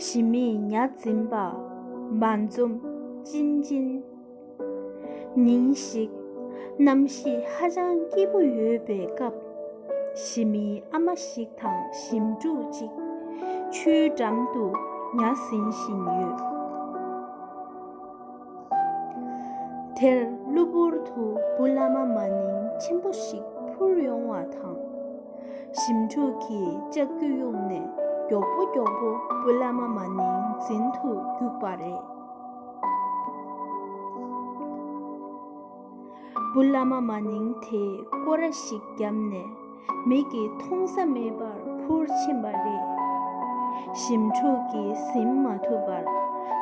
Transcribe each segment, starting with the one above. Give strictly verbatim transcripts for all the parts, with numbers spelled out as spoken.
ཞི་མིས་ཉ་འཛིན་པ། མ་འཛོམས་ཅིན་ཅིན། ཉིན་ཞིག་གནམ་གཤིས་ཧ་ཅང་སྐྱིད་པོ་ཡོད་པའི་སྐབས། ཞི་མིའི་ཨ་མ་ཞིག་དང་ཞིམ་ཕྲུག་ཅིག་ཆུའི་འགྲམ་དུ་ཉ་ཟིན་བཞིན་ཡོད། དེར་གློ་བུར་དུ་བུ་བླ་མ་མ་ནིང་ཆེན་པོ་ཞིག་འཕུར་ཡོང་བ་དང་། ཞིམ་ཕྲུག་གིས་ལྕགས་ཀྱུ་གཡུགས་ནས་མགྱོགས་པོ་མགྱོགས་པོ་བུ་བླ་མ་མ་ནིང་འཛིན་དུ་བརྒྱུགས་པ་རེད། བུ་བླ་མ་མ་ནིང་དེས་སྐོར་ར་ཞིག་བརྒྱབ་ནས་མིག་གིས་མཐོང་ས་མེད་པར་འཕུར་ཕྱིན་པ་རེད། ཞིམ་ཕྲུག་གིས་ཟིན་མ་ཐུབ་པར་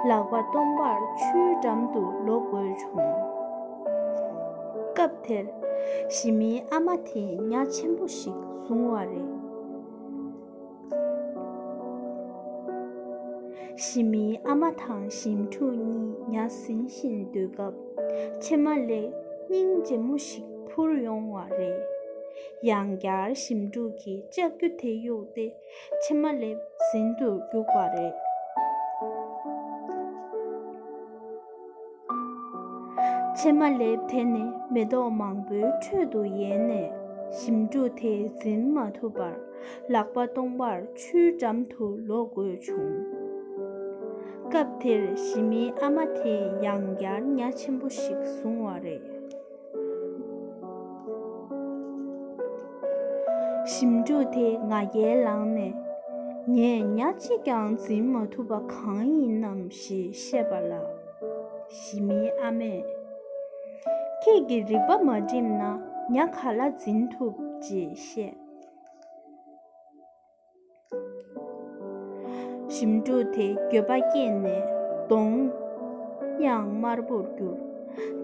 ལག་པ་སྟོང་པར་ཆུའི་འགྲམ་དུ་ལོག་དགོས་བྱུང་། སྐབས་དེར་ཞི་མིའི་ཨ་མ་དེས་ཉ་ཆེན་པོ་ཞིག་བཟུང་བ་རེད། ཞི་མིའི་ཨ་མ་དང་ཞིམ་ཕྲུག་གཉིས་ཉ་ཟིན་བཞིན་སྡོད་སྐབས། ཕྱེ་མ་ལེབ་སྙིང་རྗེ་མོ་ཞིག་འཕུར་ཡོང་བ་རེད། ཡང་བསྐྱར་ཞིམ་ཕྲུག་གིས་ལྕགས་ཀྱུ་དེ་གཡུགས་ཏེ་ཕྱེ་མ་ལེབ་ཟིན་དུ་བཅུག་པ་རེད། ཕྱེ་མ་ལེབ་དེ་ནི་མེ་ཏོག་མང་པོའི་ཁྲོད་དུ་ཡལ་ནས་ཞིམ་ཕྲུག་དེ་འཛིན་མ་ཐུབ་པར་ལག་པ་སྟོང་པར་ཆུའི་འགྲམ་དུ་ལོག་དགོས་བྱུང་། སྐབས་དེར་ཞི་མིའི་ཨ་མ་དེས་ཡང་བསྐྱར་ཉ་ཆེན་པོ་ཞིག་བཟུང་བ་རེད། ཞིམ་ཕྲུག་དེ་ང་རྒྱལ་ལངས་ནས། ངས་ཉ་གཅིག་ཀྱང་འཛིན་མ་ཐུབ་པ་གང་ཡིན་ནམ་ཞེས་བཤད་པ་ལ། ཞི་མིའི་ཨ་མས། ཁྱེད་ཀྱིས་རིག་པ་མ་བསྒྲིམས་ན་ཉ་ག་ལ་འཛིན་ཐུབ་ཅེས་བཤད། ཞིམ་ཕྲུག་དེ་འགྱོད་པ་སྐྱེས་ནས་གདོང་ཡང་དམར་པོར་གྱུར།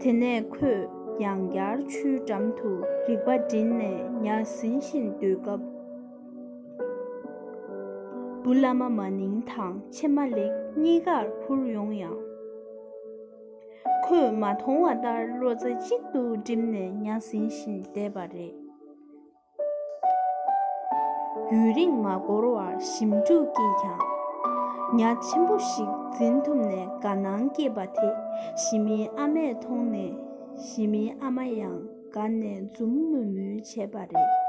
དེ་ནས་ཁོས་ཡང་བསྐྱར་ཆུའི་འགྲམ་དུ་རིག་པ་བསྒྲིམས་ནས་ཉ་ཟིན་བཞིན་སྡོད་སྐབས། བུ་བླ་མ་མ་ནིང་དང་ཕྱེ་མ་ལེབ་གཉིས་ཀར་འཕུར་ཡོང་ཡང་། ཁོས་མ་མཐོང་བ་ལྟར་བློ་རྩེ་གཅིག་ཏུ་བསྒྲིམས་ནས་ཉ་ཟིན་བཞིན་བསྡད་པ་རེད། ཡུན་རིང་མ་འགོར་བར་ཞིམ་ཕྲུག་གིས་ཀྱང་ཉ་ཆེན་པོ་ཞིག་འཛིན་ཐུབ་ནས་དགའ་སྣང་སྐྱེས་པ་དེ་ཞི་མིའི་ཨ་མས་མཐོང་ནས། ཞི་མིའི་ཨ་མ་ཡང་དགའ་ནས་འཛུམ་དམུལ་དམུལ་བྱས་པ་རེད།